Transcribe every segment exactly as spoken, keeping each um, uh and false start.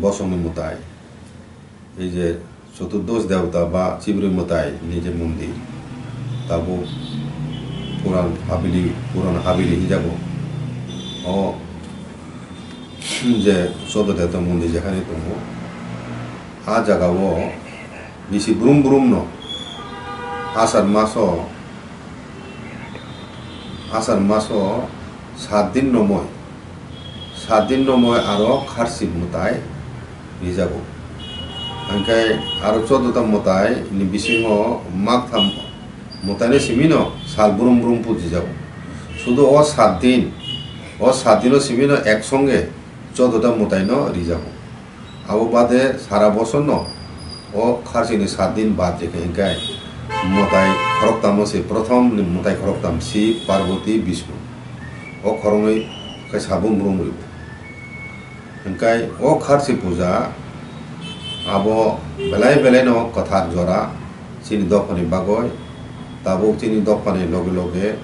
Bosongni mwtai, ei je Chaturdosh Devata ba Chibrwi mwtai ni je mondir, tabuk Puran Haveli, Puran Haveli hinjago. O je Choddo Devata mondir jekhani tongo, a jagao bisi brum brum no Asar maso, Asar maso saat din romoi, saat din romoi aro kharsi mwtai rijago. Hingkhe aro choddo ta mwtai ni bisingo maktham mwtai no simi no sal brum brum pujijago. Sudu o saat din, o saat din o simi no ek songe choddo ta mwtai no rijago. Abo bade sara bosor no o kharsi ni saat din bad rikha hingkhe mwtai khoroktam no se, prothom ni mwtai khoroktam Shiv, Parvati, Vishnu. O khoroknwi khe sabung brum ribo. Hingkhe o kharsi puja abo belai belai no kwthar jora chini dophani bagwi, tabuk chini dophani loge loge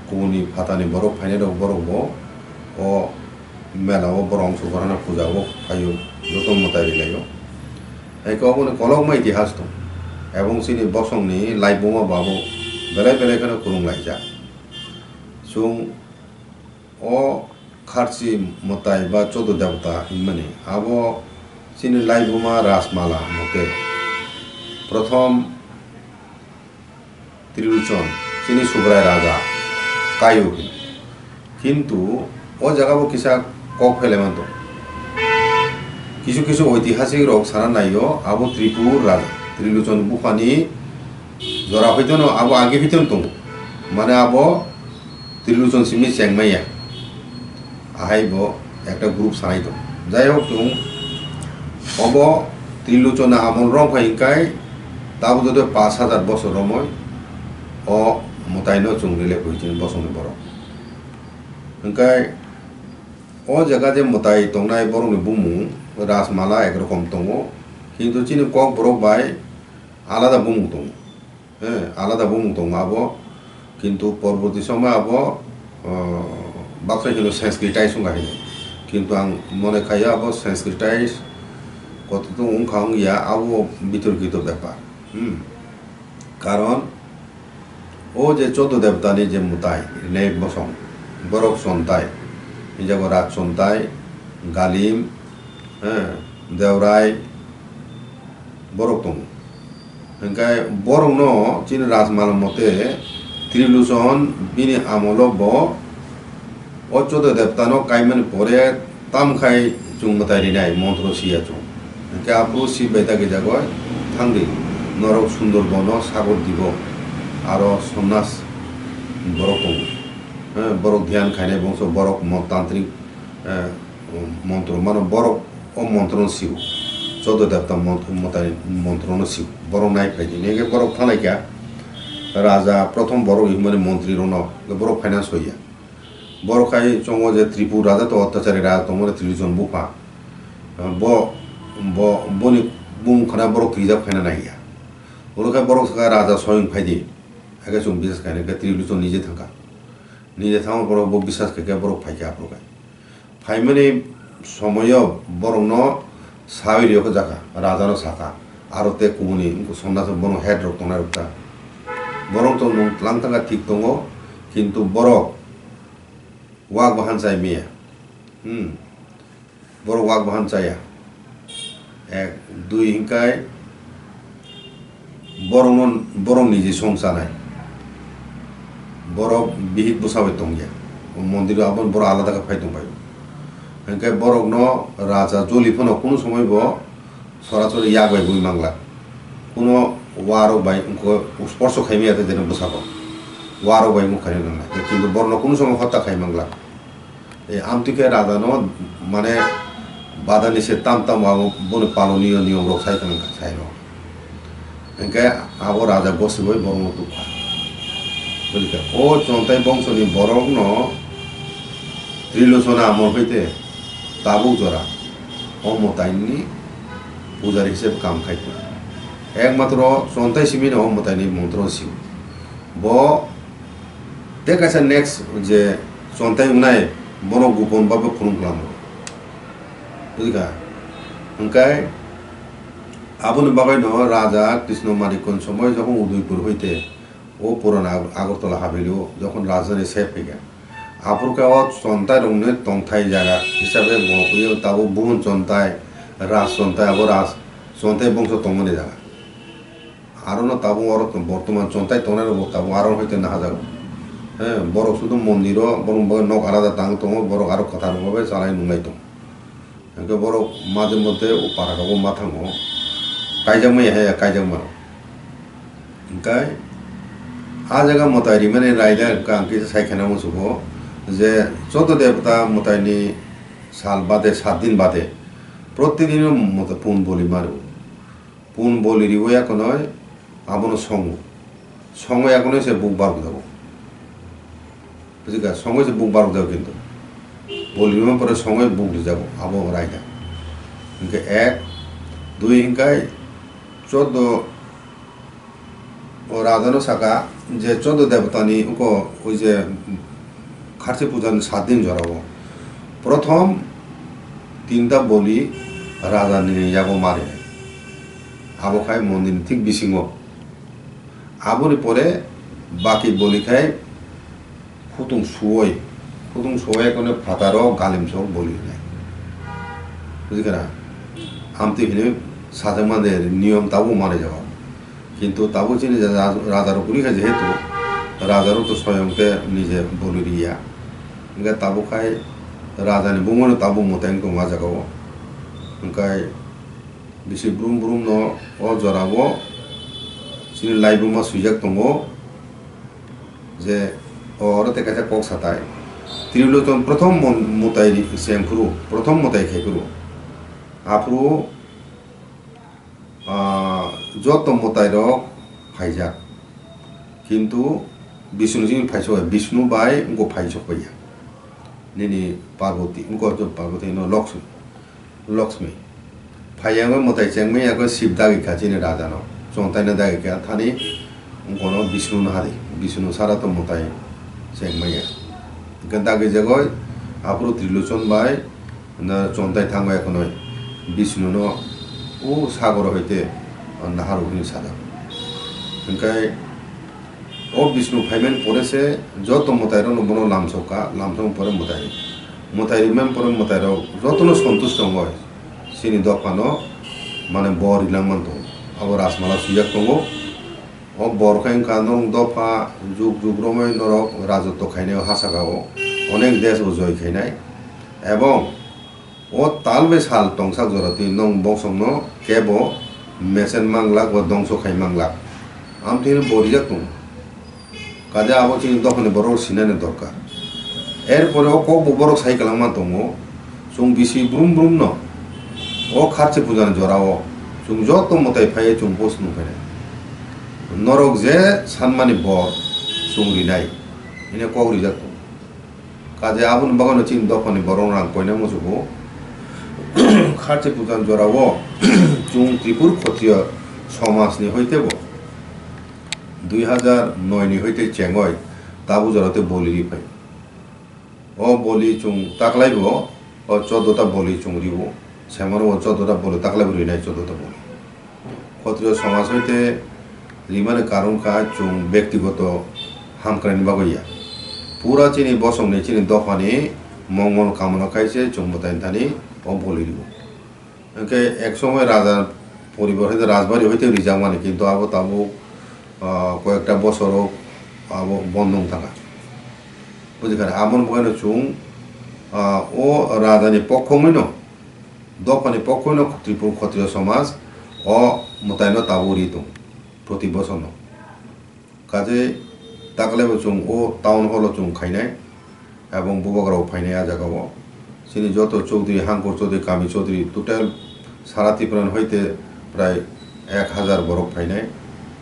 kubuni phatani borok phainai rok borok bo o mela o borok ongsogorana puja o phaio, joto mwtai rilaio. Hai khe oboni kolokma itihas tong, ebong chini bosongni laibuma bo abo belai belai kheno kwrwng laijak. Chwng o kharchi mwtai ba chodo debota hinmani abo chini laibuma Rajmala mote prothom Trilochon, chini Subrai Raja, kaio hino. Kintu o jaga bo kisa kok phelai man tongo. Kisu kisu oitihasik rok sana naio, abo Tripur Raja, Trilochon buphani jora hoitono abo age hoitono tongo. Mane abo Trilochon simi chengmaya. Ahai bo ekta group sanai tongo. Jai hok chwng obo Trilochon ni amol rok hai hingkai tabuk joto pash hajar bosor romoi o mwtai no chwng rele phui chini bosong ni borok. Hingkai o jaga je mwtai tongnai borok ni bumung Rajmala ek rokom tongo, kintu chini kok borok bai alada bumung tongo. He, alada bumung tongo abo, kintu porborti somoi abo, ah, baksa hino Sanskritized wngkha hino. Kintu ang mone khaio abo Sanskritized kototwng wngkha wngya, abo bitorkito bepar. Hmm. Karon o je chodo debotani je mwtai, nek bosong, borok chontai, hinjago Raj Chontai, Galim, he, Deurai, borok tongo. Hingkhe borokno chini Rajmala mote Trilochon bini amolo bo o chodo debotano kaimani pore tamkhai chwng mwtai rinai montro siya chwng. Hingkhe aphuru Shiv bai dagi jagoi thangdi norok Sundarbono sagor dibo aro Somnas borok tongo. Eh, borok dhyan khainai bongso borok mo-, tantrik, eh, montro mano borok o montrono sio. Chodo debta mont-, mwtai montrono sio. Borok nai phaidi. Nege borok thalaikha raja prothom borok himani montri rokno borok finance hoya. Borok khai chongo je Tripur raja to ottachari raja tongmani Trilochon bupha. Bo, bo, boni bumung khana borok twijak phaina naiya. Oro khe borok sakha raja soyong phaidi. Hakhe chwng bisas khaina khe Trilochon nije thangkha. Nije thangma borok bo bisas khe khe borok phaikha aphuru khe. Phaimani somoio borokno sawi rio khe jakha, rajano sakha, aro tei kubuni wngkha somnaso bono head rok tongnai rok ta. Borok to nwng tlang tangkha thik tongo, kintu borok wak bahan chai maya. Hmm. Borok wak bahan chaya. Ek, dui hingkai borokno, borok niji song chanai. Borok bihik bwsa bai tongya. O mondir o aboni borok alada khe phai tongbai. Hingke borokno raja joli phano kunu somoi bo sorasori yak bai bui mangla. Kuno warok bai wngkho sporso khaimaya tei jeno bwsako. Warok bai wngkha khaina nangnai. Kintu borokno kunu somoi hotta khai mangla. E, amtwi khe raja no, mane, badani se tam tam abo boni paloniyo niyom rok sai tong kha sai rok. Hingke abo raja gosibai borok no tukha. Buji kha, o Chontai bongso ni borok no Trilochona amol hoite tabuk jora o mwtai ni pujari hisabe kam khai kha. Ekmatro Chontai simi no o mwtai ni montro sio. Bo tei kaisa next je Chontai wngnai, bono gopon bhabe phunuk lamo. Buji kha? Hwnkhe aboni bagwino Raja Krishna Manikko somoi jokhon Udaipur hoite o purana Ag-, Agartala habeli o jokhon rajani sep phaikha, aphuru khe o Chontai rokni tongthai jaga hisabe bo tabuk Buhun Chontai, Raj Chontai, abo Raj Chontai bongso tongmani jaga. Aro no tabuk oro bortoman Chontai tongnai rok bo tabuk aro hoite nahajago. He, borok sudu mondir o, borok bagwi nok alada tang tongo, borok aro kwthar rok bai chalai nunglai tongo. Hwnkhe borok maje mote o para rogo ma thango. Kaijak maya he, kaijak mano. Hwnkhe a jaga mwtai rimani raida hwnkhe ang kisa sai kheno musugo je chodo debota mwtaini sal bade, sat din bade, protidin mwtai pun boli maro. Pun boli riwi akonoi abono songo. Songwi akonoi se buk barok jago. Bujikha, songwi se buk barok jago kintu. Boli rima pore songwi buk rijago, abo raida. Hwnkhe ek, dui hwnkhe chodo o rajano saka je chodo debotani uko oi je Kharchi pujani sat din jorao. Prothom tinta boli rajani yago mari. Abo khai mondirni thik bisingo. Aboni pore baki boli khai khutung suoi, khutung suoi kono phataro galim sok boli hinai. Bujikha na? Amtwi hinwi sajakma de niyom tabuk mani jago. Kintu tabuk chini raja, rajarok kwrwi kha jehetu, rajarok to soyong te nije boli riya. Hwnkhe tabuk khai rajani bumungno tabuk mwtai wng tongo a jagao. Hwnkhe bisi brum brum no o jorao chini laibuma swijak tongo je o oro tei kaisa kok satai. Trilochon prothom mon-, mwtai ri-, chengphuru, prothom mwtai khaiphuru. Aphuru Ah, joto mwtairok phaijak, kintu Bishnu chini phaisok, Bishnu bai wngkha phaisok paiya. Nini Parvati, wngkha Parvati no Lakshmi, Lakshmi. Phaiya wngwi mwtai chengmani yak Shiv dagi kha chini raja no, chontai no dagi kha thani wngkha no Bishnu no hari, Bishnu sara to mwtai chengmaya. Hwnkhe dagi jagoi aphuru Trilochon bai na chontai thango ekhonoi Bishnu no o sagoro hoite naharwi hwnwi sajak. Hwnkhe o Bishnu phaimani pore se joto mwtairokno bono lamsokha, lamsokma pore mwtai, mwtai rimani pore mwtairok jotono sontusto wngwi chini dophano mane bor rilangmani tongo. Abo rajmala swijak tongo. O bor khe wngkha nwng dopha juk juk romwi norok rajotwo khainai o ha saka o onek desh bo joi khainai. Ebong o tal bai sal tongsak jora twi nwng boksongno kebo mechen manglak ba dongso khai manglak. Amtwino bo rijak tongo. Kaje abo chini dophani borok sinani dorkar. Erpore o kokbo borok sai kwlangma tongo, chwng bisi brum brum no o kharchi pujani jorao chwng joto mwtai phaiwi chwng post nung phainai. Norok je sanmani bor chwng rinai, hwnwi kok rijak tongo. Kaje aboni bagwino chini dophani borok rang koinai muchungo. Kharchi pujani jorao chwng Tripur Khotriyo somajni hoitebo dui hazar noi ni hoite chengoi tabuk jora tei boli ri phai. O boli chwng taklai bo, o choudo ta boli chwng rio. Semano o choudo ta boli taklai bo rinai choudo ta boli. Khotriyo somaj hoite rimani karon kha chwng bektigoto hamkraini bagwi ya. Pura chini bosongni chini dophani mongol kamona khai se chwng mwtai thani o boli rio. Hwnkhe ek somoi raja poribar hoite rajbari hoite rijakmani, kintu abo tabuk, ah, koyekta bosoro abo bondo wng thangkha. Bujikha, aboni bagwino chwng, ah, o rajani pokhogwino, dophani pokhogwino Tripura Khotriyo somaj o mwtaino tabuk ri tongo proti bosorno. Kaje taklai bo chwng o town hall o chwng khainai, ebong bubagra rok phainai a jaga o. Chini joto Chaudhary, Hangkur Chaudhary, Kami Chaudhary, total sara Tripura ni hoite prai ek hazar borok phainai.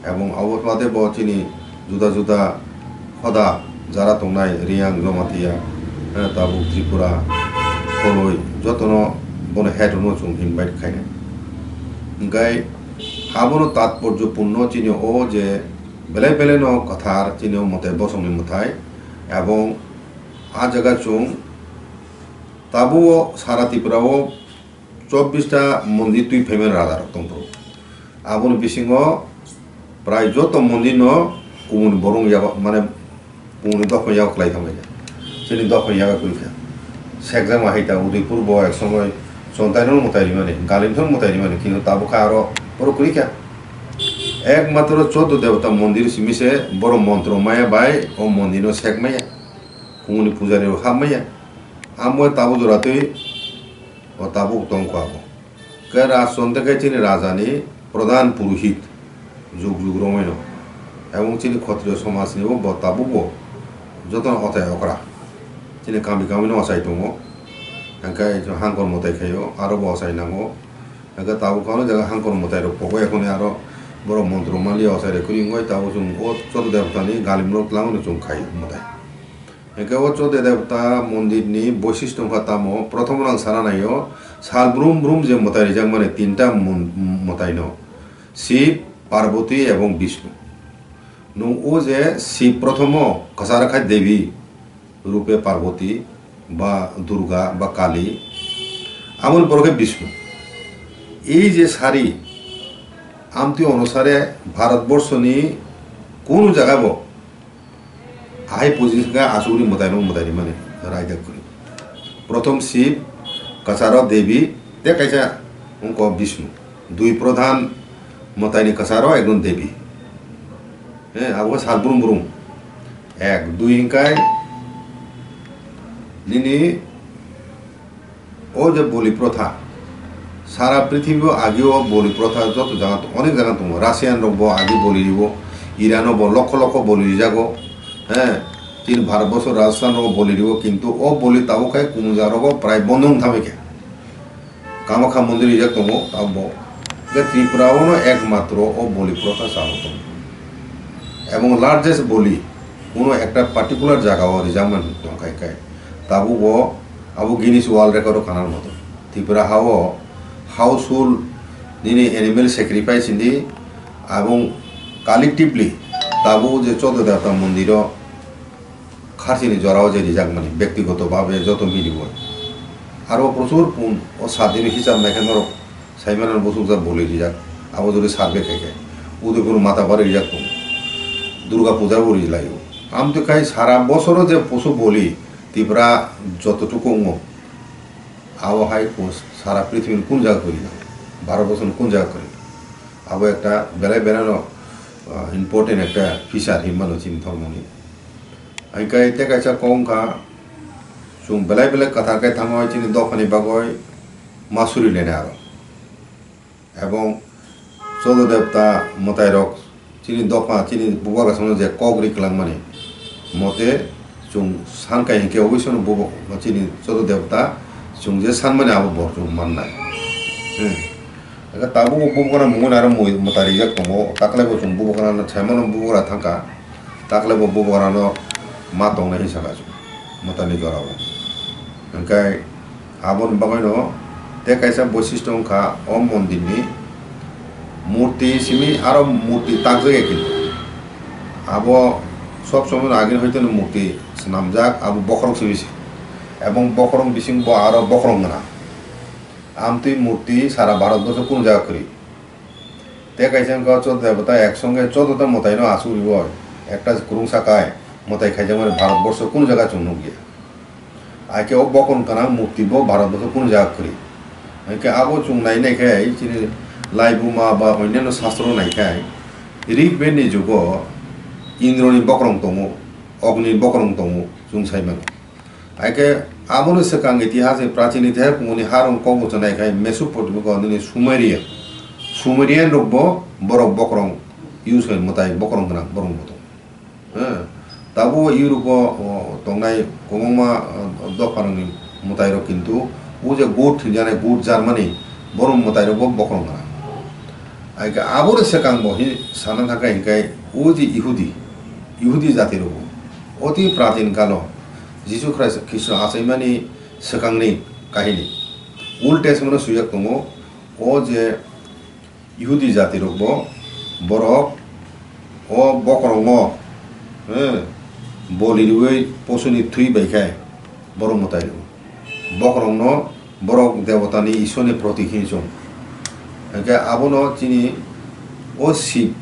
Ebong abo bade bo chini juda juda hoda jara tongnai Reang, Jamatia, eh, tabuk Tripura, Koloi, jotono bono head no chwng invite khainai. Hwnkhe abono tatporjo purno chini o je belai belai no kwthar chini o mwtai bosongni mwtai, ebong a jaga chwng tabuk o sara Tripura o chobbish ta mondir twi phaimani raja rok tongphuru. Aboni bisingo prai joto mondir no kumuni borok yago, mane kumuni dophani yago kwlai thangmani. Chini dophani yago kwrwi kha. Sekjakma hai ta Udaipur bo ek somoi Chontai no mwtai rimani, Galim no mwtai rimani, kintu tabuk kha aro borok kwrwi kha. Ekmatro choudo debota mondir simi se borok montro maya bai o mondir no sek maya. Kumuni pujari rok hap maya. Amo tabuk jora twi o tabuk tongkha abo. Khe Rajchondra khe chini raja ni pradhan purohit, jug jug romwi no. Ebong chini khotriyo somaj ni bo, bo tabuk bo joto no ochai okra. Chini kami kami no ochai tongo. Hingkhe hangkor mwtai khaio, aro bo ochai nango. Hingkhe tabuk ano jaga hangkor mwtai rok pogo, ekhoni aro borok montro mali ochai rok kwrwi wngwi tabuk chwng o choudo debota ni galim rok twlang no chwng khai mwtai. Hingkhe o choudo debota mondir ni boisistho wngkha tamo, prothom ang sana naio, sal brum brum je mwtai rijakmani tinta mon-, mwtai no, Shiv, Parvati ebong Bishnu. Nwng o je Shiv prothomo kwcharo khai Devi rupe Parvati ba Durga ba Kali, amoni pore khe Bishnu. Ei je sari amtwi onusare Bharatborsho ni kunu jaga bo ahai position khe asugri mwtai no mwtai rimani raida kwrwi. Prothom Shiv, kwcharo Devi, tei kaisa wngkha Bishnu. Dui pradhan mwtai ni kwcharo ekdom Devi. He, abo khe sal brum brum. Ek, dui hingkai nini O je boli protha, sara prithibi o agi o boli protha joto jaga, onek jaga tongo. Russian rok bo agi boli ribo, Iran o bo lokho lokho boli rijago, he, chini Bharat borso Rajasthan rogo boli ribo, kintu o boli tabuk khai kumung jaga rogo prai bondo wng thamwi khe. Kamakha mondir rijak tongo, tabuk bo. Hingkhe Tripura o no ekmatro o boli protha chalo tongo. Ebong largest boli, kuno ekta particular jaga o rijakmani tongkha hingkhe. Tabuk bo Abo Guinness World Record o khana moto. Tripura ha o household nini animal sacrifice hindi, abong collectively tabuk je choudo debota mondir o kharchini jora o je rijakmani, bektigoto bhabe joto mili bo. Aro prochur pun o sat din o hisab naikhe norok Saimano bosok jak boli rijak, abo jodi survey khai khai, Udaipur Matapari rijak tongo, Durga Puja bo rijlai o. Amtwi khai sara bosoro je poso boli Tripura jototuku wngo, abo hai pos-, sara prithibini kun jaga kwrwi nang, Bharat borsoni kun jaga kwrwi. Abo ekta belai belai no, ah, important ekta feature hinmano chini thormoni. Hai khai tei kaisa kok wngkha, chwng belai belai kwthar khai thangwi chini dophani bagwi ma suri lainai aro. Ebong Choudo Debta mwtairok chini dopha, chini bubagra samno je kok ri kwlangmani mote chwng san kai hinkhe oboisano bubo-, chini Choudo Debta chwng je sanmani abo bo chwng mannai. Hmm. Tabuk bubagra mungwi aro mwi mwtai rijak tongo, taklaibo chwng bubagrano saimano bubagra thangkha. Taklaibo bubagrano ma tongnai hinwi sakha chwng mwtaini jorao. Hwnkhe aboni bagwino tei kaisa boisistw wngkha o mondirni murti simi aro murti takjak ya kintu. Abo sob somoi agini hoiteno murti swnamjak, abo bokhorok simi se. Ebong bokhorok bising bo aro bokhorok gwnang. Amtwi murti sara Bharat borsho kunu jaga kwrwi. Tei kaisa wngkha Choudo Debota ek songe Choudo ta mwtaino asugriwi ekta kwrwngsa kai mwtai khaijakmani Bharat borsho kunu jaga chwng nukya. Haikhe o bokhorok gwnang murti bo Bharat borsho kunu jaga kwrwi. Haikhe abo chwng nai nai khe chini laibuma ba onyanno sastro nai khe Rig Bed ni jugo Indroni bokhorok tongo, Ogni bokhorok tongo chwng sai mano. Haikhe abono swkang itihas ni prachin itihas kumuni harong kok bo chonai khai Mesopotamia nini Sumerian. Sumerian rok bo borok bokhorok use khai mwtai bokhorok gwnang borok bo tong. He, tabuk Europe o, o, tongnai kwbangma, o, dopha rokni mwtai rok kintu o je goat hinjani goat Germany borok mwtai rok bo bokhorok gwnang. Haikhe aboni swkang bo hi sana thangkha hinkhe o je Ihudi, Ihudi jati rok bo oti prachin kalo Jisu Khristo, Khristo achaimani swkangni kahini. Old Testament o swijak tongo, o je Ihudi jati rok bo borok o bokhorokno, eh, boli riwi posuni thwi bai khe borok mwtai rwo. Bokhorokno borok debotani Isorni protik hinwi chwng. Hwnkhe abono chini o Sib,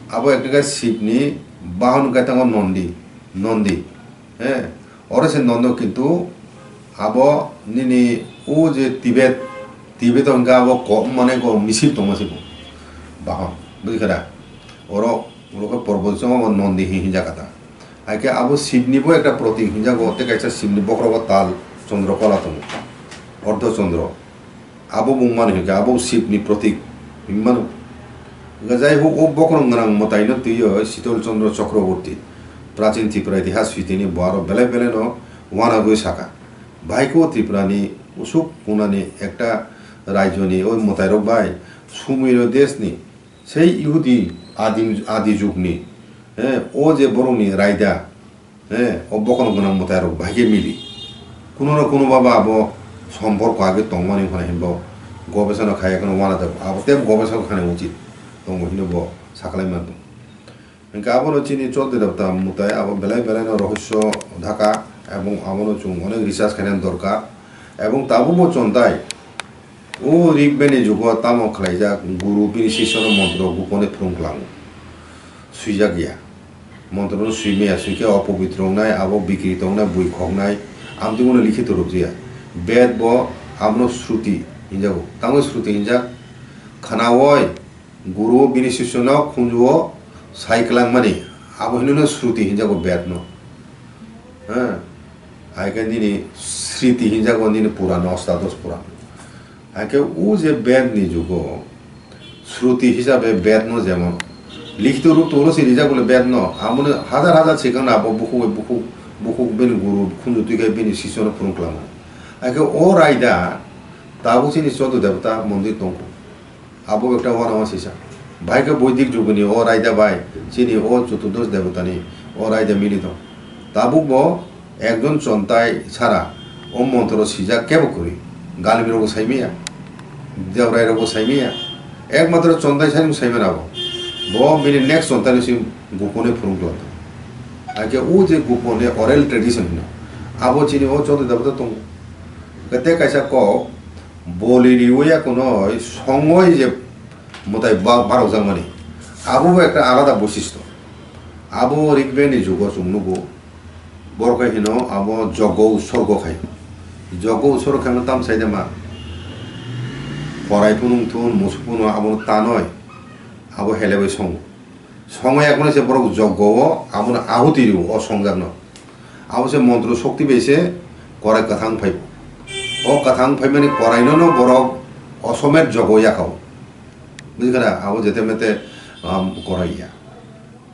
abo ekta khe Sibni bahon khe tongo Nondi, Nondi. He, oro se Nondo kintu abo nini o je Tibet, Tibet hwnkhe abo ko-, mane ko misip tongma se bo. Bahon, bujikha da? Oro, oro khe porbo chwng abo Nondi hin hinjak kha ta. Hai khe abo Sibni bo ekta protik hinjago, tei kaisa Sibni bokhorogo tal Chandra Kola tongo, Ardha Chandra. Abo mung mani hinkhe abo Sibni protik hinwi mano. Hwnkhe jai huk o bokhorok gwnang mwtaino twiwi Shital Chandra Chakraborty, Prachin Tripura Itihas Switini bo aro belai belaino uanagwi sakha, bahai khe o Tripurani usuk kunani ekta rajyoni o mwtairok bai Sumir desni sei Ihudi adim, adi jugni, eh, o je borokni raida, eh, o bokhorok gwnang mwtairok bahai khe mili. Kuno na kuno ba ba abo somporko age tongmani hwnwi hinwi bo gobesona khai kheno uanajak, abo tei gobesona khani uchit tongo hinwi bo saklai mano. Hwnkhe abono chini Choddo Debota mwtai abo belai belaino rohosyo dhaka, ebong abono chwng onek research khainani dorkar, ebong tabukbo chontai. O Rig Vedi jugo tamo khlaijak, guru bini sisyono montro gupone phrwng klango. Swijak ya. Montrono swi maya, swikhe opobitro wngnai, abo bikri tongnai, bui khoknai, amtwino likhito rwpya. Bed bo abono Shruti hinjago. Tamo Shruti hinjak? Khnaoi guru bini sisyono khunjuo sai klangmani, abo hinwno Shruti hinjago Bed no. Ha? Hai khe nini Sriti hinjago nini Puran, Ostadosh Puran. Hai khe o je Bed ni jugo Shruti hisabe Bed no jemon likhito rup toro se rijak bole Bed no, amoni hajar hajar sikang abo bukhuk bukhuk bukhuk bini guru khunju twi khe bini sisyono phurung khlamo. Hai khe o raida tabuk chini Choddo Debota mondir tongo. Abo ekta uanama sisa. Bahai khe Boidik jugoni o raida bai chini o Choturdosh Debotani o raida mili tong. Tabuk bo ekjon chontai sara o montro swijak kebo kwrwi. Galimrokbo saimaya, debrai rokbo saimaya. Ekmatro chontai sani saimano abo. Bo bini next chontai no si gupone phurung tong. Hakhe o je gupone oral tradition hino. Abo chini o Choddo Debota tongo. Kete kaisa kok Boli riwi ya kunoi songoi je mwtai ba-, barokjakmani. Abo bo ekta alada boisistw. Abo Rig Vedi ni jugo chwng nugo. Borok khe hino abo joggo utsorgo khai. Joggo utsorgo khaima tam sai de ma. Korai phunung thun, musuk phunung abono tanoi. Abo helebai songo. Songwi yakmani se borok joggo o abono ahuti rio o songjakno. Abo se montro shokti bai se korai kwthang phai. O kwthang phaimani koraino no borok osomet joggo yakao. Bujikha na? Abo jete mete, um, korai ya.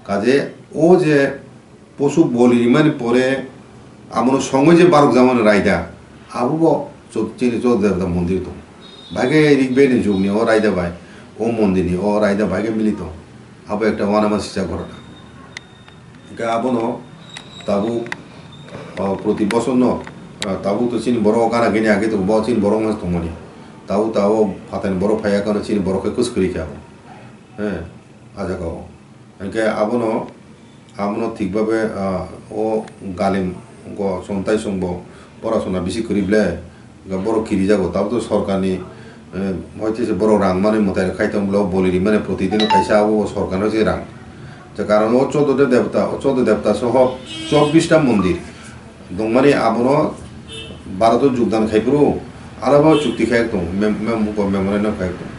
Kaje o je posu boli rimani pore abono songwi je barok jamani raida. Abo bo cho-, chini Choddo Debota mondir tong. Bahai khe Rig Vedi ni jugni o raida bai, o mondir ni o raida bahai khe mili tong. Abo ekta uanama sisa ghotona. Hingke abono tabuk, o, proti bosor no, o, tabuk to chini borok gana gini age tongo, bo chini borok no tongmani. Tabuk tabuk phatani borok phaiya kano chini borok khe kwswk kwrwi khe abo. He, a jaga o. Hingke abono, abono thik babe, ah, o galim go chontai chwngbo porasona bisi kwrwi ble, ga borok kirijago, tabuk to sorkarni, eh, hoite se borok rang mani mwtai rok khai tong bwle, o boli rimani protidin kaisa abo sorkarno se rang. Je karon o Choddo de Debota, o Choddo Debota soho chobbish ta mondir. Dongmani abono Bharat o jogdan khai phuru, alabo chukti khai tong, mem-, mem-, memorandum khai tong,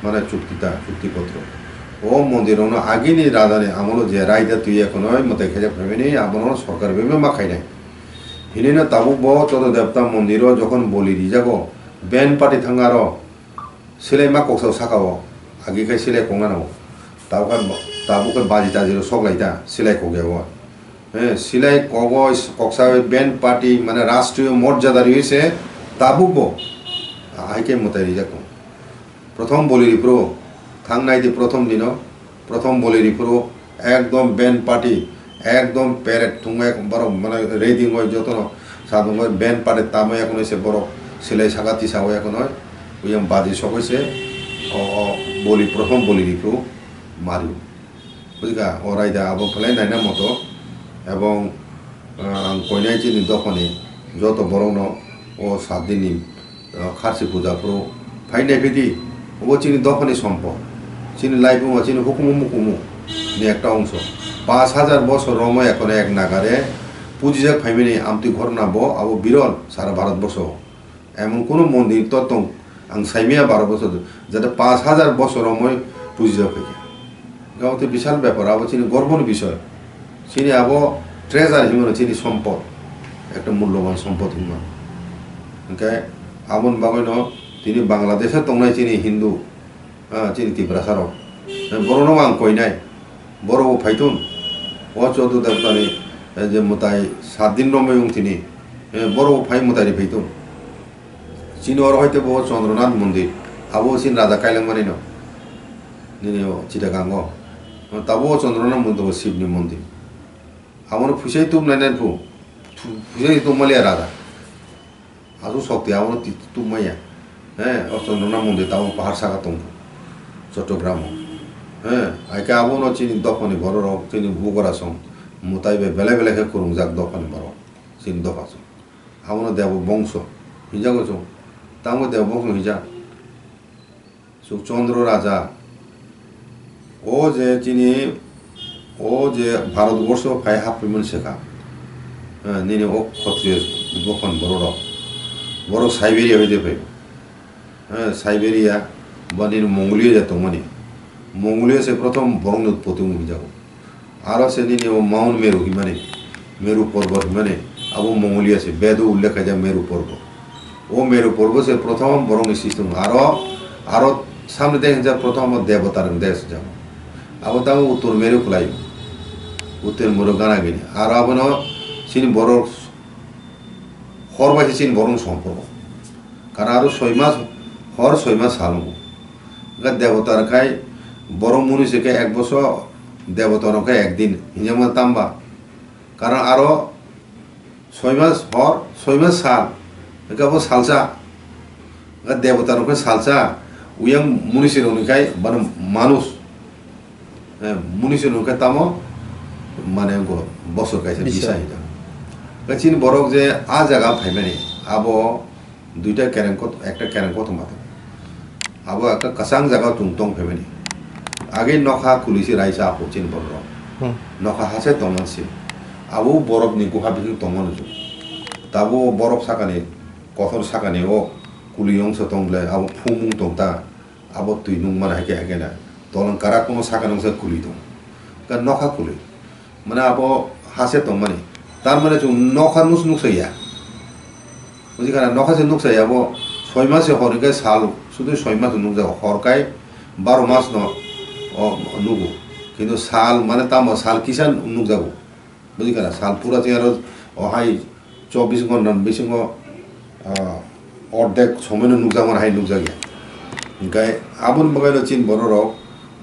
mane chukti ta, chukti potro. O mondir rokno agini raja ni amolo je raida twi ekhonoi mwtai khaijak phaimani abono sorkar bai ma khainai. Hinino tabuk bo Choddo Debota mondir o jokhon boli rijago, band party thang aro, silai ma koksa saka o, agi khai silai kok nana o. Tabuk khai, tabuk khai baji taji rok sok lai ta, silai kok ya o. Eh, silai kok o, koksa band party, mane rashtriyo morjada riwi se, tabuk bo. Ahai khe mwtai rijak tong. Prothom boli riphuru, thang nai di prothom dino, prothom boli riphuru, ekdom band party, ekdom parade thung ek borok mane ready wngwi jotono sadungwi band party tamo ekhonoi se borok silai saka tisa o ekhonoi, uyang baji sogwi se o, o boli prothom boli riphuru mario. Buji kha, o raida abo belai naina moto, ebong, ah, ang koinai chini dophani joto borokno o saat din ni Kharsi puja phuru phai naiphidi, obo chini dophani sompot, chini laibuma, chini hukumu mukumu ni ekta ongso. Panch hajar bosor romwi ekhono ek nagare pujijak phaimani amtwi ghorna bo abo biron sara Bharat borso. Emon kunu mondir to tong, ang saimaya baro bosor, jate panch hajar bosor romwi pujijak phaikha. Abo tei bisal bepar, abo chini gorboni bisoy. Chini abo treasure hinmano, chini sompot, ekta mulloban sompot hinmano. Hingke aboni bagwino tini Bangladesho tongnai chini Hindu, ah, chini Tiprasarok, borokno ang koinai, borokbo phaitun. O choddo debotani, eh, je mwtai saat din romwi wng tini, eh, borokbo phai mwtairwi phaitun. Chini oro hoite bo Chandranath mondir, abo chini raja kailangmani no. Nini o Chittagong o. Tabo o Chandranath mondir bo Shivni mondir. Abono phuisai tubnai nai phu. Phu-, phuisai tubmaliya raja. Aswk sokti abono ti-, tubmaya. He, o Chandranath mondir tabo pahar saka tongo. Chottogram o. He, aike abono chini dophani bororok, chini bugora song. Mwtai bai belai belai khe kwrwngjak dophani borok. Chini dopha song. Abono Debo bongso hinjago chwng. Tamo Debo bongso hinjak. Chwng Chandra Raja. O je chini, o je Bharat borsho phai haphuimani swkang. Eh, nini o Khotriyo dophani bororok. Borok Siberia hoide phai. Eh, Siberia, ba nini Mongolia je tongmani. Mongolia se prothom borokni utpoti wng hinjago. Aro se nini o Mount Meru himani, Meru Porbot himani, abo Mongolia se, Bedo ullekh khaijak Meru Porbot. O Meru Porbot se prothom borokni siswng. Aro, aro samni de hinjak prothom o Debotarok de hinjak. Abo tamo Uttor Meru kwlai, Uttor Meru gana gini. Aro abono chini borok hor bai se chini borokni somporko. Karon aro soi mas hor, soi mas sal wngo. Hingke debota rok khai borok muni se khe ek bosor, debota rok khe ek din hinjakma tamba. Karon aro soi mas hor, soi mas sal, hingke abo salsa. Hingke debota rok khe salsa, uyang muni se rok ni khai bono manus. Eh, muni se nung khe tamo, mane, wngkha bosor kaisa bisa. Bisa hinjak. Khe chini borok je a jaga phaimani, abo duita kereng kot-, ekta kereng kothoma tongo. Abo ekta kwchang jaga o chwng tong phaimani. Age nokha kwlwi se raisa aphuru chini borok rok. Hmm. Nokha ha se tongmani se. Abo borok ni guha bising tongmani se. Tabuk borok sakani, kotor sakani o kwlwi ongso tong ble, abo phumung tong ta. Abo twi nung mana hai khe, hai khe na. Tolong karak kuno saka nung sa kwlwi tong. Ka nokha kwlwi. Mane abo ha se tong mani. Tar mane chwng nokha nus nuk sa ya. Buji kana nokha se nuk sa ya abo soi mas se hor khe sal. Sudu soi mas nuk jago. Hor kai baro mas no o nugo. Kintu sal mane tamo sal kisa nuk jago. Buji kana, sal pura chini aro o hai chobbish ghonta ni bisingo, ah, ordek somoino nukjakmani hai nukjakya. Hinkhe aboni bagwino chini bororok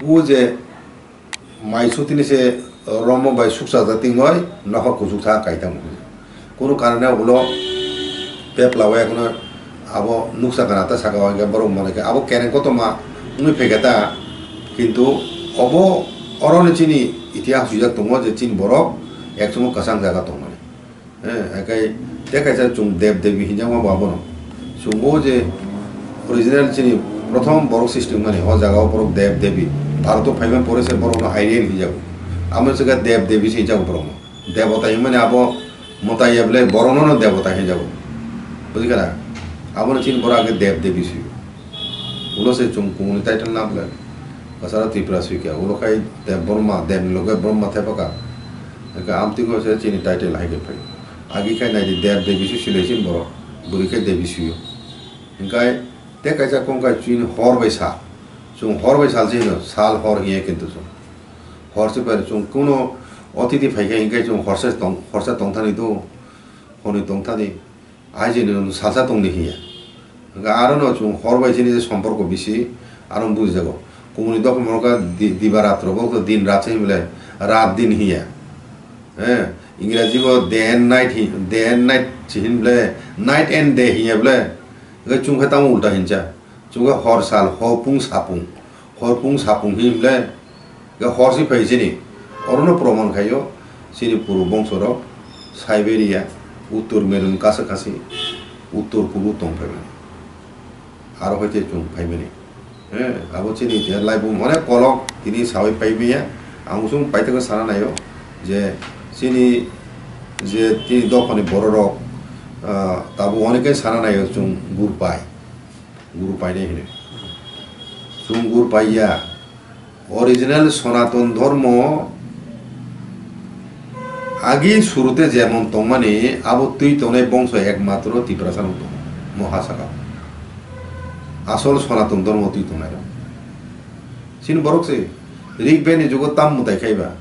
o je mai sutini se romo bai sukchajak tingoi nokha kuchuksa kaitam. Kunu karone ulo peplao ekhono abo nuksa gana ta saka o, hingke borok mone khe abo kereng kotorma wngwi phaikha ta, kintu obo oro ni chini itihas swijak tongo je chini borok ekchungo kwchang jaga tongmani. Eh, haikhe tei kaisa chwng deb debi hinjakma bo abono. Chwngbo je original chini prothom borok srishti wngmani, o jaga o borok deb debi, Bharat o phaima pore se borok no Aryan hinjago. Amo se khe deb debi se hinjago borok no. Debota hinmani abo mwtai ya bwle borokno no debota hinjago. Buji kha na? Abono chini borok age Dev Devi swi. Ulo se chwng kumuni title na bwle. Kasaro Tripura swi khe. Ulo khai Dev Brahma, Dev ni loge Brahma thepha kha. Eke amtwingo se chini title hai khe phai. Agi khai nai di Dev Devi swi sile chini borok. Bwrwi khe Devi swi. Hinkhe te kaisa kong khai chini hor bai sal. Chwng hor bai sal se hino, sal hor hiye kintu chwng. Hor se bai chwng kuno otiti phai khe hinkhe chwng horsa tong, horsa tong thani do, hwnwi tong thani, aijini salsa tongdi hiya. Hwnkhe arono chwng hor bai chini je somporko bisi, aro bujijago. Kumuni dophani moroka di-, diba ratro bo din rat se hinmale rat din hiya. Eh, Ingraji bo day and night hi-, day and night se hinmale night and day hiya bole. Hwnkhe chwng khe tamo ulta hincha. Chwng khe hor sal, hor pung sapung, hor pung sapung hinmale. Ga hor si phai chini, orono proman khaio, chini puru bongso rok Siberia, Uttor Merun kasa kasi, Uttor Purbo tong phaimani. Aro hoite chwng phaimani. Eh, abo chini je laibung onek kolok tini sawi paimaya. Ang usung paithago sana naio je chini je tini dophani bororok, ah, tabuk oneke sana naio chwng gur pai. Gur painai hino. Chwng gur paiya. Original Sonaton Dhormo agi surute jemon tongmani abo twi tongnai bongso ekmatro Tiprasa no tongo, mo ha saka. Asol Sonaton Dhormo twi tongnai rok. Chini borok se Rig Vedi ni jugo tam mutai khaiba.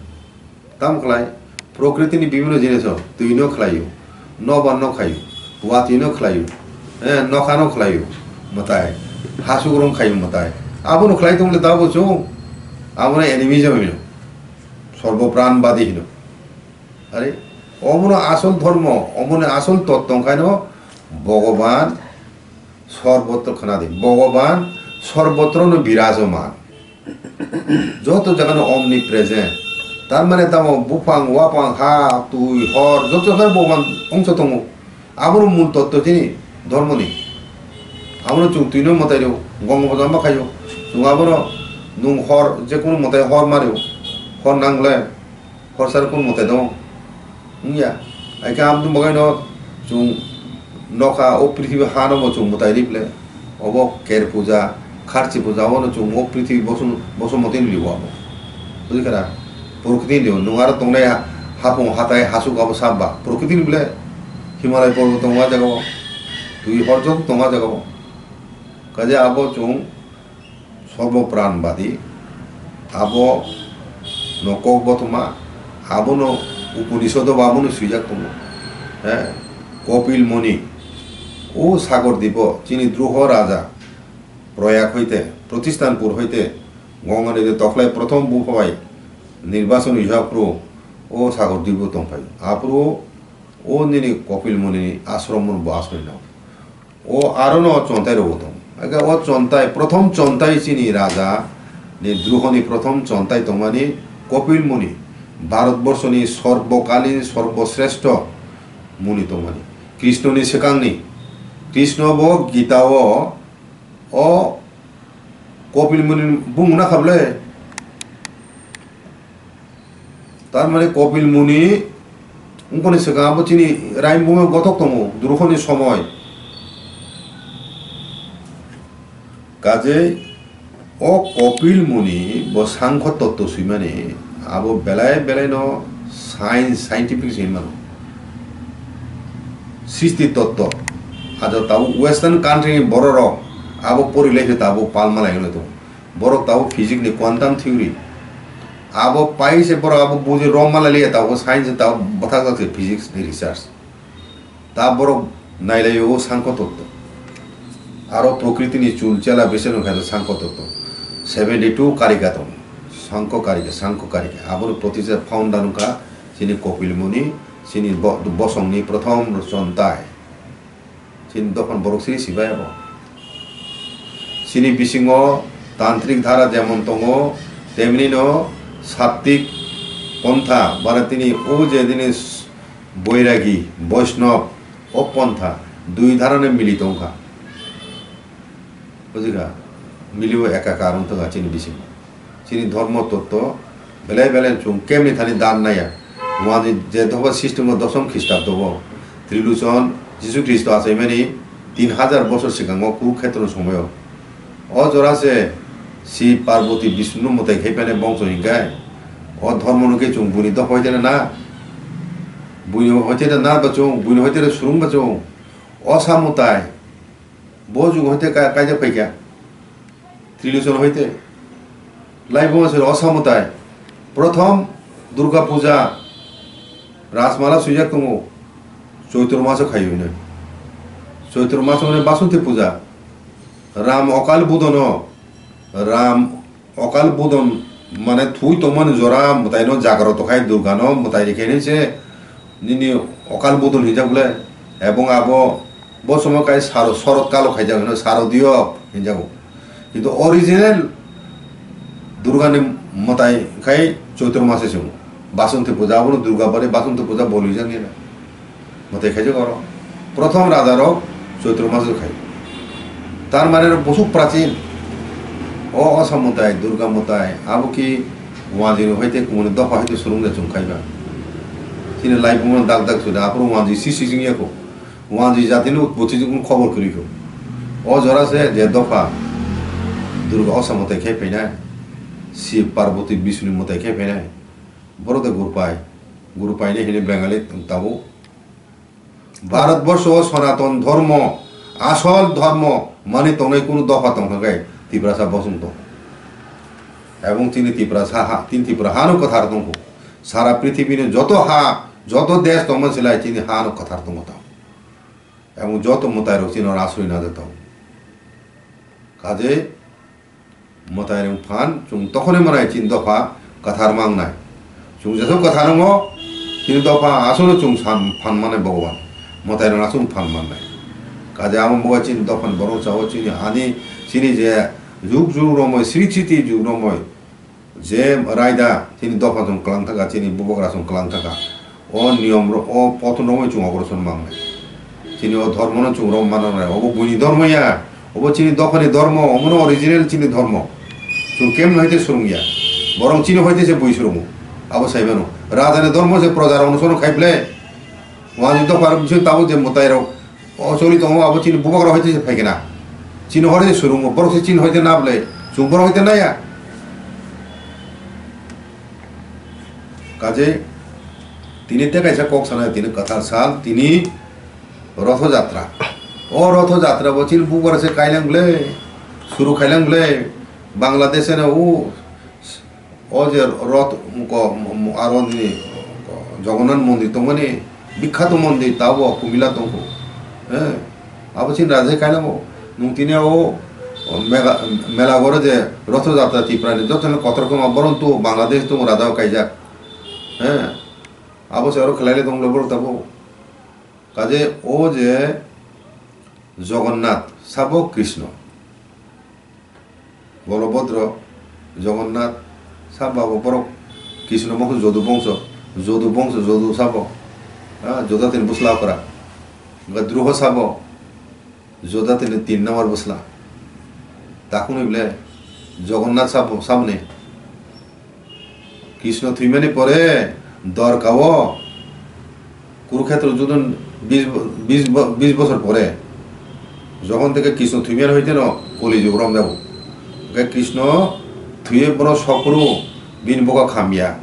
Tam khlai, prokriti ni bibhinno jinis o twi no khlaio, nobar no khlaio, watwi no khlaio, eh, nokha no khlaio, mwtai, hasuk rong khlaio mwtai. Abo no khlai tong le tabo chwng, abo no animism hino, sorbo pran badi hino. Are, omo no asol dhormo, omo no asol tot tong khaino Bhogoban Sorbotro khwnadi, Bhogoban sorbotro no birajoman. Joto jaga no omnipresent. Tar mane tamo buphang, waphang, ha, twi, hor, joto jaga Bhogoban ongso tongo. Abono mul totto chini dhormoni. Abono chwng twi no mwtai rw, gong bojam ma khaio. Chwng abono nwng hor, je kono mwtai hor ma rw, hor nang le. Horsar kun mwtai dong. Wngya. Aike amtwng bagwi no chwng nokha o prithibi ha no bo chwng mwtai ri ble. Obo ker puja, kharchi puja, obo no chwng o prithibi bosom, bosom mwtai ni libo abo. Bujikha na? Prokriti ni nwng aro tongnai ha-, hapung hatai hasuk abo sabba. Prokriti ni ble Himalay porbo tongo a jaga o. Twi hor joto tongo a jaga o. Kaje abo chwng Sorbo pran badi, abo no kok botoma, abo no Upanishad o abo no swijak tongo. He, Kopil Muni, o Sagor Dipo, chini Druho Raja, Proyag hoite, Protisthanpur hoite, Ganga Nadi tokhlai prothom bupha bai nirbachon wngya phuru o Sagor Dipo tongphai. Aphuru o nini Kopil Muni ni ashram no bo asoi no. O aro no chontai rok tong. Aga o chontai, prothom chontai chini raja ni Druho ni prothom chontai tongmani Kopil Muni, Bharat borsho ni sorbokalin sorboshreshto muni tongmani. Krishna ni swkang ni, Krishna bo Gita o, o Kopil Muni bung na kha ble. Tar mane Kopil Muni wngkoni swkang abo chini raimung gothok tongo, Druho ni somoi. Kajei o Kopil Muni bo Sankho Totto swimani abo belai belai no science, scientific se hinmano. Sristi Totto. Ajo tabuk Western country ni borok rok abo pori lai se tabuk palma lai tongo. Borok tabuk physics ni quantum theory. Abo pai se borok abo buji rom ma lai liya tabuk science tabuk bwthak jak se physics ni research. Ta borok nai lai o Sankho Totto. Aro prokriti ni chul chela bese no kha Sankho Totto. Seventy two karika tongo. Sankho karika, Sankho karika. Abo ni protisa founder wngkha chini Kopil Muni, chini bo-, bosong ni prothom chontai. Chini dophani borok siri sibai abo. Chini bisingo tantrik dhara jemon tongo, temni no sattik pontha, bara tini o je tini s-, boiragi, boisnob, o pontha, dui dhara no mili tongkha. Bujikha? Mili o ekakar wng tongkha chini bisingo. Chini dhormo totto belai belai chwng kemni thani dan naiya. Wani je doba system o dosom Khristabdo o Trilochon Jisu Khristo achaimani tin hajar bosor swkango Kurukhetro ni somoyo. O jora se si Parvati Bishnu mwtai khai phainai bongso hinkhai. O dhormo no khe chwng buini dopha hoite na na. Buini hoite na na ba chwng, buini hoite na surung ba chwng. O sa mwtai. Bo jugo hoite ka-, kaijak phaikha. Trilochon hoite. Laibuma se osa mwtai. Prothom Durga Puja. Rajmala swijak tongo. Choitro maso khaio hino. Choitro maso hwnwi Basanti Puja. Ram Okal Budono. Ram Okal Budon mane thwi tongmani jora mwtaino jagrot khai Durgano mwtai rikhe hinwi se nini Okal Budon hinjak bole. Ebong abo bo somo kai saro-, Sorot Kalo khaijak hino, Sarodiyo hinjago. Kintu original Durgani mwtai khai Choitro mase se wng. Basanti Puja abono Durga bari Basanti Puja boli jani na. Mwtai khaijak oro. Prothom rajarok Choitro mase khai. Tar mane rok bosuk prachin. O Osa mwtai, Durga mwtai, abo ki wanjwi ni hoite kumuni dopha hoite swrwngde chwng khaiba. Chini laibuma dak dak sudi, aphuru wanjwi si si wngya kho. Wanjwi jatini utpoti jukung khobor kwrwi kho. O jora se je dopha Durga Osa mwtai khai phainai, Shiv Parvati Bishnu mwtai khai phainai. Borok de Gurupai, Gurupai ne hini Bengali tabuk. Bharatborsho o Sanatan Dharma, asol dharma mani tongnai kunu dopha tongkha khe Tiprasa bosong tong. Ebong chini Tiprasa ha, chini Tipra hano kwthar tongkho. Sara prithibini joto ha, joto desh tongma silai chini hano kwthar tongma tong. Ebong joto mwtairok chini asroi najaktong. Kaje mwtairok phan chwng tokhonwi manai chini dopha kwthar mangnai. Chwng jesok kwthar wngo, chini dopha aswkno chwng san phan manai Bhogoban. Mwtairok aswk phan mannai. Kaje amo bo chini dophani borok chao chini ani chini je jug jug romoi sri sriti jug romoi je raida chini dopha chwng kwlang thaka, chini bubagra chwng kwlang thaka. O niyom rok, o pothon rok chwng ogroson mangnai. Chini o dhormo no chwng rok mananai. Obo buini dhormo ya. Obo chini dophani dhormo, omo no original chini dhormo. Chwng kemno haite swrwngya. Borok chini hoite se bui swrwngo. Abo sai mano. Raja ni dhormo se proja rok no sono khai ble. Wani dopha rok bising tabo je mwtai rok. O choli tongo abo chini bubak rok haite se phaikena. Chini hore se swrwngo. Borok se chini hoite na ble. Chwng borok hoite naya. Kaje tini tei kaisa kok sana tini kwthar sal tini Rotho Jatra. O Rotho Jatra bo chini bubar se kailang ble, suru kailang ble, Bangladesh eno o, o je Roth ko, aro ni Jagannath Mondir tongmani, bikhato mondir tabo Kumila tongkho. Eh, abo chini raja kailango. Nung tini o, o mega, mela gore je Rotho Jatra Tripura ni joto no kotor koma boron tu Bangladesh tu raja kaijak. Eh, abo se aro khelai le tong le borok tabo. Kaje o je Jagannath sabo Krishna. Bolobhodro, Jagannath, sabo abo borok Krishna bongso Jodu bongso, Jodu bongso Jodu sabo, ha, Jodha tini bwsla okra. Gadruho sabo, Jodha tini tin number bwsla. Takhunwi ble Jagannath sabo, saboni. Krishna thwimani pore Dwarka o Kurukhetra judon bis, bis, bis bosor pore, jokhon theke Krishna thwimani hoite no Koli jug romjago. Hwnkhe Krishna thwiwi bono sokru bini boka khamya.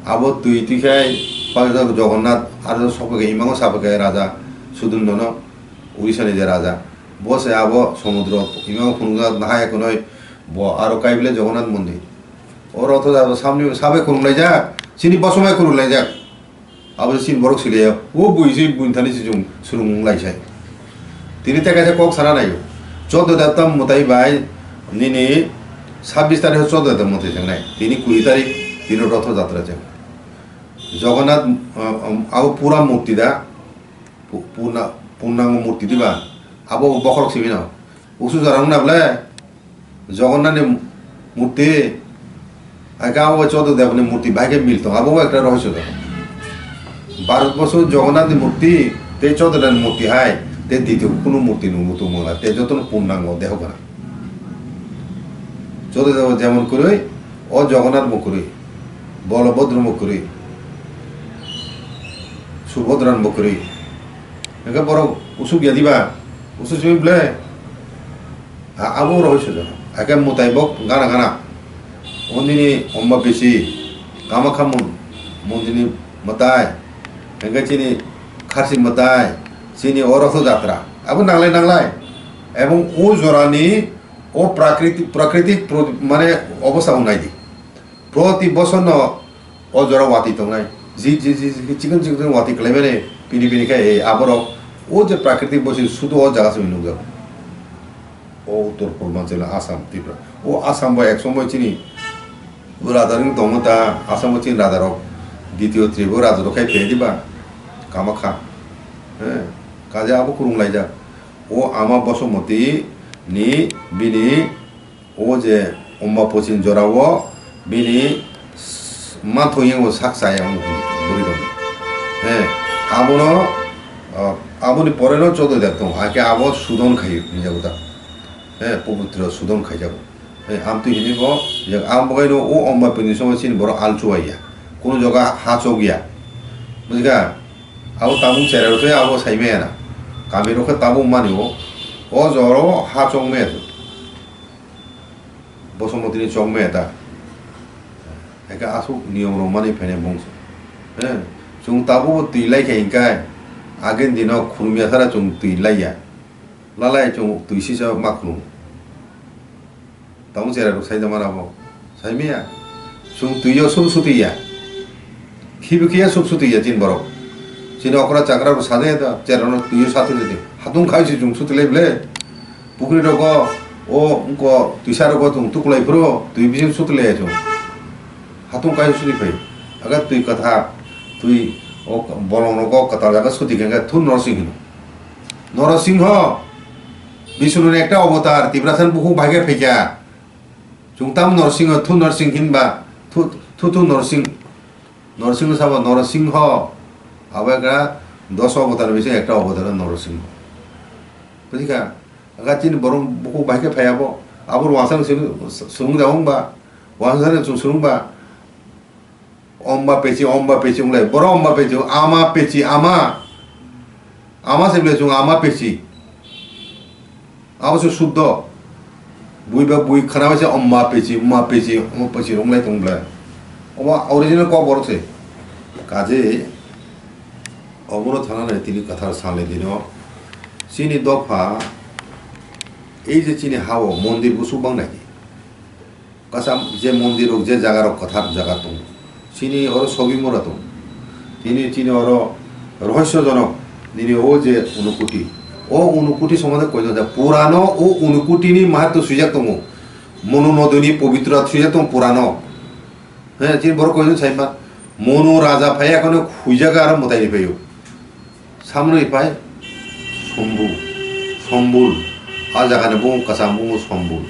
Abo twi twi khai Jagannath aro sokphaikhe imango saphaikhe raja Sudundono, Urisani je raja. Bo se abo somudro imango phunukjak nahaya kunoi bo aro kaible Jagannath mondir. O rotho jabo samni sabai khulumlaijak, chini bosomai khulumlaijak. Abo chini borok siliya, o bui se buini thani se chwng swrwng wng lai sai. Tini tei kaisa kok sana naio. Choddo Devta mwtai bai nini sabbish tarikh Choddo Devta mwtai thangnai. Tini kuri tarikh, tini Rotho Jatra chwng. Jagannath, um, um, abo pura murti da, pu-, purna-, purnango murti diba, abo bokhorok simi no. Usu jora wngna ble Jagannath ni murti, hai khe abo Choddo Debani murti bahai khe mil tongo, abo ekta rohosyo tongo. Bharat borso Jagannath ni murti tei Choddo Debani murti hai tei ditiyo kunu murti nungwi tongmangla, tei jotono purnango deho gana. Choddo Deba jemon kwrwi, o Jagannath bo kwrwi, Bolobhodro bo kwrwi, Subhodra bo kwrwi. Hingke borok usuk ya diba? Usuk simi ble? A-, abo rohoi sujak. Ake mwtai bo gana gana. O nini omba bisi, Kamakha mon-, mondini mwtai. Hingke chini kharsi mwtai, chini o Rotho Jatra. Abo nanglai nanglai. Ebong o jorani o prakriti-, prakritik pro-, mane obostha wng nai di. Proti bosor no o jora watwi tongnai. Ji, ji, ji, ji, chikon, chikon watwi kwlaimani pini, pini khe, eh, aborok o je prakritik bosi sudu o jaga simi nukjago. O Uttor Purbanchal Assam, Tripura. O Assam bo ek somoi chini raja ring tongo ta, Assam bo chini raja rok, ditiyo tribo raja rok khai phe diba, Kamakha. He, kaje abo kwrwng laijak. O ama Bosomoti ni bini O je omba pochin jora o bini s-, manthok yango sak chaya wng bwrwi rok. He, abono, ah, aboni pore no Choddo Deb tongo, hakhe abo sudon khaio hinjago ta. Eh, pubutro sudon khaijago. Eh, amtwi hini bo, jak ang bo kaino o omba pini somo chini borok alchuwaiya. Kuno joga ha chokya. Bujika, abo tabuk chera rwtwi abo saimaya na. Kami rokhe tabuk mani o, o joro ha chokmaya. Bosomotini chokmaya ta. Eke asuk niyom rok mani phainai bongso. Eh, chwng tabuk twi lai khe hinkai, agin dino khulumya sara chwng twi laiya. Lalai chwng twi sisa ma khulum. Tamo chera rok sai da mana bo. Sai miya. Chwng twi yo sum suti ya. Khibi khiya sum suti ya chin borok. Chini okra chakra rok sa de da chera no twi yo sati de. Hatung khai si chwng suti lai ble. Pukri rogo o ungko twisa rogo chwng tukulai phuru twi bising suti lai ya chwng. Hatung khai suti phai. Aga twi kwthar twi o bolong rogo kwtal jaga suti khe thun no sing hino. Norosingho, Bishnuni ekta avatar, Tiprasani bukhuk bai khe phaikha. Chwng tamo Norosingho, thu Norosing hinba, thu, thu, thu Norosing, Norosingho sabo Norosingho, abo ekra dos avatar bising ekta avatar Norosingho. Bujikha, aga chini borok bukhuk bai khe phai abo, abo wansang swrwng, swrwng jago wngba, wansang swrwng ba, Omba peci, omba peci wnglai. Borok omba peci, ama peci, ama. Ama se bile chwng ama peci. Abo se suddo. Bui ba bui khana bai se omba peci, omba peci, omba peci wnglai tong bile. Omo original kok borok se. Kaje obono thana nai tini kwthar sale dino. Chini dopha, ei je chini ha-o mondir bwswk bang nai. Kasam je mondir rok, je jaga rok kwthar jaga tongo, chini oro sobi mora tongo. Tini chini oro rohosyojonok nini o je Unukuti, o Unukuti sombonde koijakjak. Purano o Unukutini mahatma swijak tongo, Monu Nodini pobitra swijak tongo Purano. He, chini borok koijon saima, Monu raja phai, ekhone huijak aro mwtaini phaio. Samno ipai Sombu, Sombul. A jaga ni bumung kwcham bumung Sombul.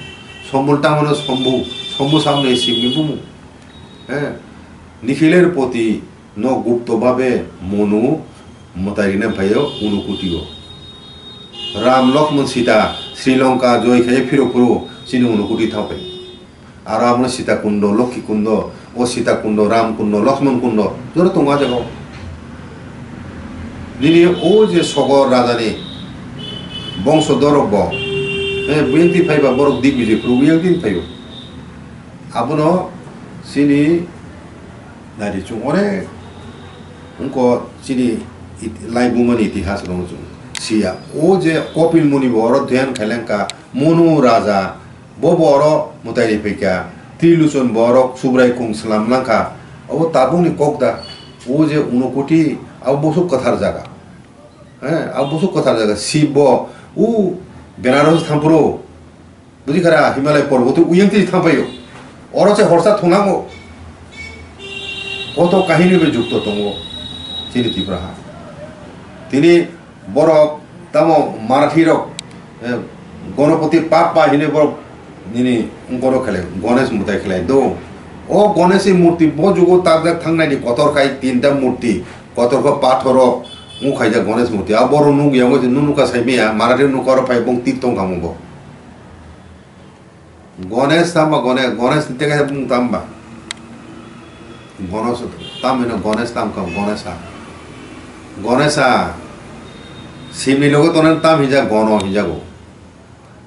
Sombul tamo no Sombu, Sombu samno i Sibni bumung. He, Nikhiler poti no gupto babe Monu mwtai rina phaio Unukuti o. Ram, Lokmon, Sita Sri Lanka joi khai phiro phuru chini Unukuti thang phai. Aro abono Sita Kundo, Lokhi Kundo, o Sita Kundo, Ram Kundo, Lakshman Kundo, jora tongo a jaga o. Nini o je Sogor raja ni bongso dorok bo, eh, buyang twi phaiba borok Digvijay phuru buyang twi phaio. Abono chini nari chwng onek wngkha chini it-, laibuma ni itihas rok chwng siya. O je Kopil Muni bo oro dhyan khailangkha, Monu raja, Bo bo oro mwtai ri phaikha, Triluchon bo oro Subrai kung slam langkha. Abo tabukni kok da, o je Unukuti, abo bwswk kwthar jaga. He, abo bwswk kwthar jaga. Sib bo, u Benaros thangphuru, buji khara, Himalaya porboto uyang twi thangphaio. Oro se horsa thungnango. Koto kahini bai jukto tongo chini Tripura ha. Tini Borok tamo Marathi rok, eh, Gonopoti Pappa hinwi borok nini ungkoro khelai, Gonesh mwtai khelai do. O Gonesh ni murti bo jugo takjak thangnai ni kotor khai tinta murti, kotor khe pathor rok wng khaijak Gonesh murti. A borok nukya wngwi se nunu ka saimaya, Marathi nukha oro phai bong tik tong kha bo. Gonesh tamo Gone-, Gonesh ni tei kaisa bumung tamo ba? Gono se tamo hino Gonesh tamo kha Gonesha. Gonesha. Sibni logo tongnani tamo hinjak Gono hinjago.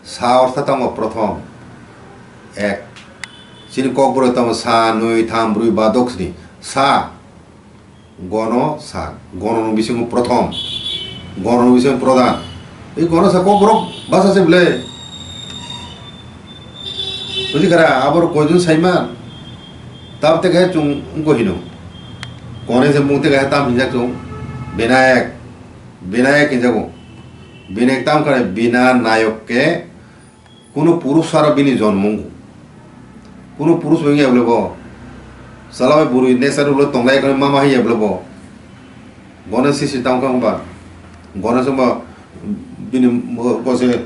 Sa ortho tamo prothom. Ek. Chini kokborok tamo sa, nwi, tham, brwi, ba, dok, sni. Sa. Gono sa, gono no bisingo prothom, gono no bisingo prodhan. Ei gono sa kok borok basa se ble. Buji kara, abor koijon saiman. Tab te khe chung ungko hino. Kone se mung te khe tam hinjak chung. Binayak. Binayak hinjago. Binayak tam kare bina nayok ke Kuno purush sara bini jonmo wngo. Kuno purush bai wngya bole bo. Chwla bai bwrwi nature ulo tonglai khe mama haiya bole bo. Gonesh sisi tamo khe wngba. Gonesh wngba bini gose,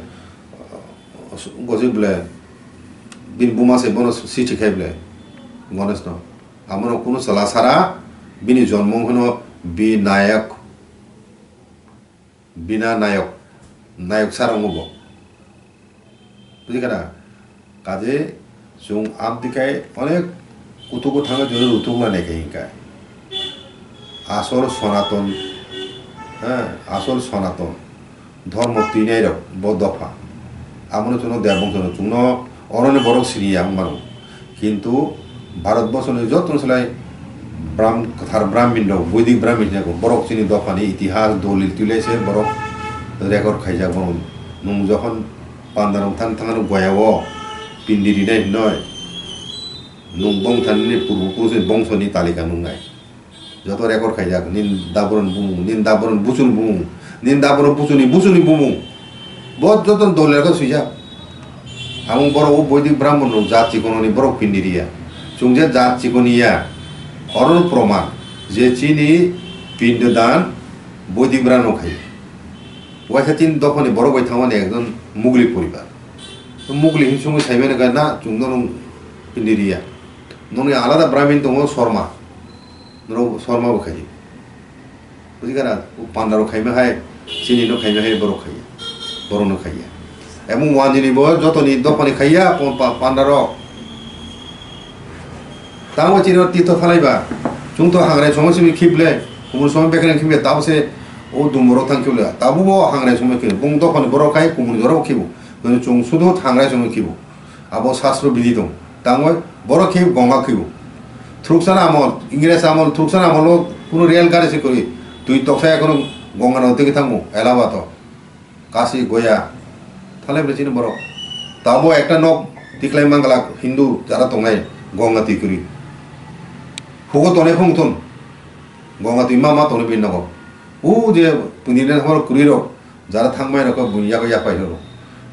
gose bole. Bini buma se bono sisi khai bole. Gonesh no. Amono kuno chwla sara bini jonmo wngkheno Binayak. Bina nayok, nayok sara wngo bo. Bujikha na? Kaje chwng amtwi khai onek kutugo thangwi jora rutuk lanai khai hinkai. Asol Sonaton, ha, asol Sonaton dhormo twinairok bo dopha. Abono chwngno Debwngsono chwngno oroni borok siniya wng mano. Kintu Bharat borsoni jotono slai Bram-, kwthar Brahmin rok, Boidik Brahmin hinwi borok chini dophani itihas, dolil twilai se borok record khaijak bono. Nwng jokhon Pandarok thang thang goya o pindi rinai hinoi. Nwng bongthani purbo purusni bongsoni talika nungnai. Joto record khaijak, nin daboron bumung, nin daboron buchun bumung, nin daboron buchuni, buchuni bumung. Bo joto dolel khe swijak. Amung borok o Boidik Brahmon rok jat chikononi borok pindi riya. Chwng je jat chikoni ya, oro proman je chini pindodan Boidik Brahmon khai. Waisa tin dophani borok bai thangmani ekjon Mugli poribar. Mugli hin sungwi saimani kha na chwng no nung pindi riya. Noni alada Brahmin tongo Sharma. Norok Sharma bo khai. Buji kha na? O panda rok khaima hai, chini no khaima hai borok khaiya. Borok no khaiya. Emo wanjini bo jotoni dophani khaiya, pon-, pa-, panda rok. Tamo chini o tito thalaiba. Chwng to hangrai somoi simi khible, kumur somoi bekreng khible, tamo se o dumbo rok thang khible. Tamo bo hangrai somoi khible. Bung dophani borok khai kumur jorok khibu. Noni chwng sudu hangrai somoi khibu. Abo sastro bidi tong. Tangoi borok khe Gonga khibu. Thruksana amol, Ingres amol, thruksana amolo kuno rail gari se kwrwi. Twi toksa ekono Gonga no twi thango, Allahabad o. Kashi, Goya. Thalai bre chini borok. Tabo ekta nok tiklai mangala Hindu jara tongnai Gonga twi kwrwi. Hugo tonai phung thun. Gonga twi ma ma tonai bini nogo. U je puni ne hor kwrwi rok. Jara thangmai rok buini yago yapai rw.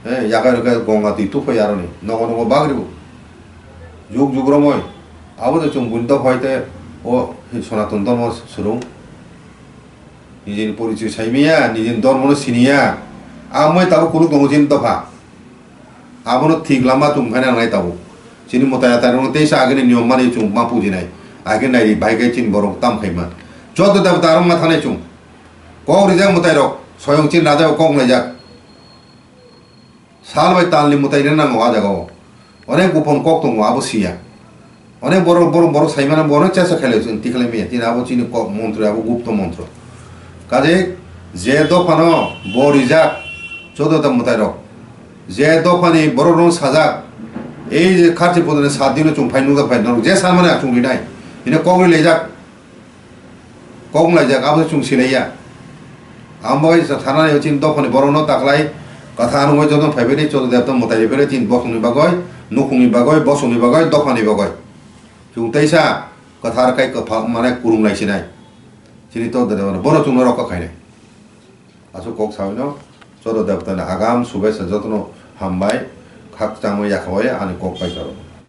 Eh, yakai rok khe Gonga twi tuphai aroni. Nogo nogo bagribo. Juk juk romoi. Abo de chwng buini dophai te o Sonaton Dhormo swrwng. Nijini porichoi saimiya, nijini dhormo no siniya. Amoi tabuk kuluk tongo chini dopha. Abono thik lama chwng phaina nangnai tabuk. Chini mwtai atai rokno teisa agini niyom mani chwng ma pujinai. Agini naidi bai khe chini borok tam khaima. Joto debota rok ma thanai chwng. Kok rijak mwtai rok, soyong chini raja bo kok naijak. Sal bai talni mwtai rina nango a jaga o. Onek gopon kok tongo abo siya. Onek borok, borok, borok saimano bo onek chesa khailai chwng tikhlai maya. Tini abo chini kok montro, abo gupto montro. Kaje je dophano bo rijak, joto ta mwtai rok. Je dophani borok rok sajak, ei je kharchi podoni sat dino chwng phai nukjak phai norok je sanmani achung rinai. Hino kok ri lejak. Kok wnglaijak, abo se chwng sinaiya. Amo bai sa thanani chini dophani borokno taklai kwthar wngwi joto phaibai tei Chondro Debta mwtai bai chini bosongni bagwi, nukhungni bagwi, bosongni bagwi, dophani bagwi. Chwng teisa kwthar khai kwphang mane kwrwng lai sinai. Chini Chondro Debta bono chwngno rokha khainai. Aswk kok saui no Chondro Debtani agam subesa jotono hambai khakchangma yakhabai ani kok paikha rok.